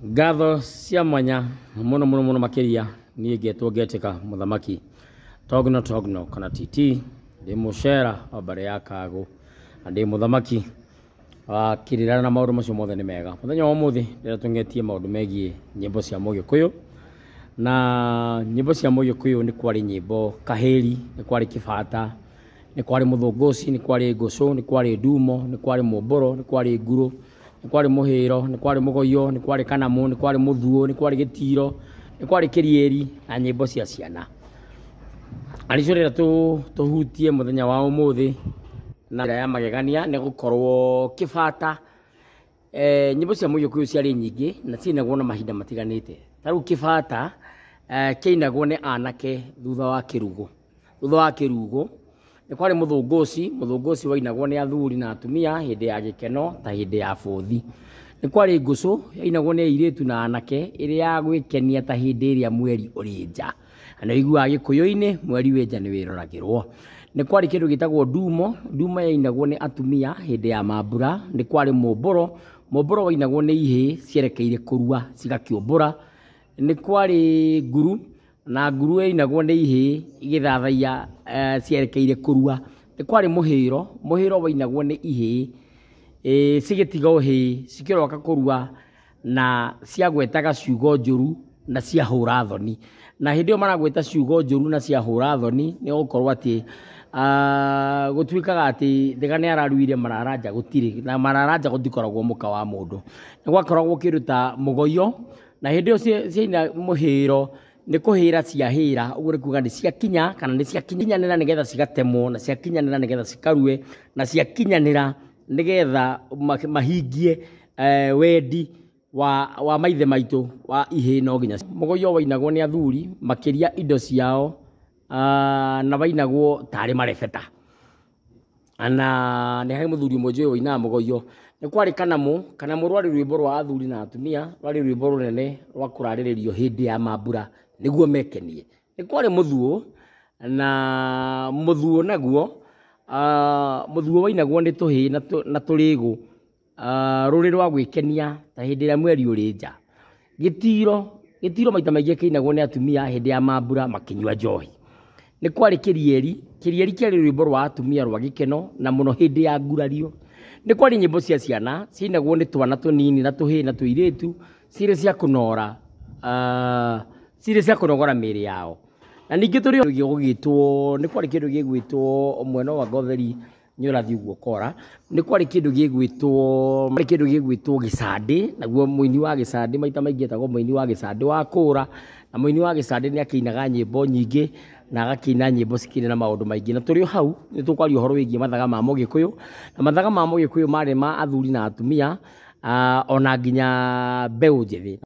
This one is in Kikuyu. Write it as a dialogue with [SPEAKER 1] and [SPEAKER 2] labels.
[SPEAKER 1] Ngatho cia mwanya muno muno muno makiria niĩ ngetwo ngetĩka mũthamaki Togno Togno kana TT, ndĩ mũcera wa mbarĩ ya Kagũ na ndĩ mũthamaki wa kĩrĩra na maũndũ macio mothe nĩ mega. Mũthenya wa ũmũthĩ ndĩrenda tũng'etie maũndũ megiĩ nyĩmbo cia mũgĩkũyũ, na nyĩmbo cia mũgĩkũyũ nĩ kwarĩ nyĩmbo kahĩri, nĩ kwarĩ kĩbata, nĩ kwarĩ mũthũngũci, nĩ kwarĩ ngũcũ, nĩ kwarĩ ndumo, nĩ kwarĩ mũmbũro, nĩ kwarĩ ngurũ, nĩ kwarĩ mũhĩro, nĩ kwarĩ mũgoyo, nĩ kwarĩ kanamũ, nĩ kwarĩ mũthuũ, nĩ kwarĩ gĩtiro, nĩ kwarĩ kĩriĩri na nyĩmbo cia ciana. Na nĩcio ndĩrenda tũhutie mũthenya wa ũmũthĩ na njĩra ya magegania, nĩ gũkorwo kĩbata nyĩmbo cia mũgĩkũyũ ciarĩ nyingĩ na ciainagwo na mahinda matiganĩte. Ta rĩu kĩbata kĩainagwo nĩ anake thutha wa kĩrugo. Thutha wa kĩrugo nĩ kwarĩ mũthũngũci, mũthũngũci wainagwo nĩ athuri na atumia hĩndĩ ya gĩkeno ta hĩndĩ ya bũthi. Nĩ kwarĩ ngũcũ yainagwo nĩ airĩtu na anake ĩrĩ ya gwĩkenia ta hĩndĩ ĩrĩa mweri ũrĩ nja. Na nĩ ũiguaga gĩkũyũ-inĩ mweri wĩ nja nĩ wĩroragĩrwo. Nĩ kwarĩ kĩndũ gĩtagwo ndumo, ndumo yainagwo nĩ atumia hĩndĩ ya mambura. Nĩ kwarĩ mũmbũro, mũmbũro wainagwo nĩ ihĩĩ cierekeire kũrua cigakĩũmbũra. Nĩ kwarĩ nguru, na nguru yainagwo nĩ ihĩĩ igĩthathaiya cierekeire kũrua. Nĩ kwarĩ mũhĩro, mũhĩro wainagwo nĩ ihĩĩ cigĩtiga ũhĩĩ cikĩroka kũrua na ciagwetaga ciugo njũru na ciahũra thoni. Na hĩndĩ ĩyo maragweta ciugo njũru na ciahũra thoni nĩ gũkorwo atĩ gũtuĩkaga atĩ thega nĩ araruire mararanja gũtirĩ, na mararanja gũtikoragwo mũka wa mũndũ. Nĩ gwakoragwo kĩndũ ta mũgoyo, na hĩndĩ ĩyo ciaina mũhĩro nĩ kũhĩra ciahĩra, ũguo nĩ kuga nĩ ciakinya kana nĩ ciakinyanĩra nĩgetha cigatemwo, na ciakinyanĩra nĩgetha cikarue, na ciakinyanĩra nĩgetha mahingie wendi wa maithe maitũ wa ihĩĩ no nginya. Mũgoyo wainagwo nĩ athuri makĩria indo ciao, na wainagwo tarĩ marebeta. Na nĩ harĩ mũthuri ũmwe njũĩ wainaga mũgoyo. Nĩ kwarĩ kanamũ, kanamũ rwarĩ rwĩmbo rwa athuri na atumia, rwarĩ rwĩmbo rũnene rwa kũrarĩrĩrio hĩndĩ ya mambura nĩguo mekenie. Nĩ kwarĩ mũthuũ, na mũthuũ naguo, mũthuũ wainagwo nĩ tũhĩĩ na tũrĩgũ, rũrĩ rwa gwĩkenia ta hĩndĩ ĩrĩa mweri ũrĩ nja. Gĩtiro, gĩtiro maita maingĩ kĩinagwo nĩ atumia hĩndĩ ya mambura makĩnyua njohi. Nĩ kwarĩ kĩrieri, kĩrieri kĩarĩ rwĩmbo rwa atumia rwa gĩkeno na mũno hĩndĩ ya ngurario. Nĩ kwarĩ nyĩmbo cia ciana ciinagwo nĩ twana tũnini na tũhĩĩ na tũirĩtu cirĩ cia kũnora, cirĩ cia kũnogora mĩĩrĩ yao. Na ningĩ tũrĩ gũgĩtwo, nĩ kwarĩ kĩndũ gĩgwĩtwo mwena wa Ngotheri nĩ ũrathiĩ ũguo ũkora, nĩ kwarĩ kĩndũ gĩgwĩtwo, kwarĩ kĩndũ gĩgwĩtwo gĩcandĩ, naguo mũini wa gĩcandĩ maita maingĩ etagwo mũini wa gĩcandĩ wa kũra, na mũini wa gĩcandĩ nĩ akĩinaga nyĩmbo nyingĩ na agakĩina nyĩmbo cikĩrĩ na maũndũ maingĩ. Na tũrĩ o hau nĩ tũkwaria ũhoro wĩgiĩ mathaga ma mũgĩkũyũ, na mathaga ma mũgĩkũyũ marĩ ma athuri na atumia, ona nginya mbeũ njĩthĩ.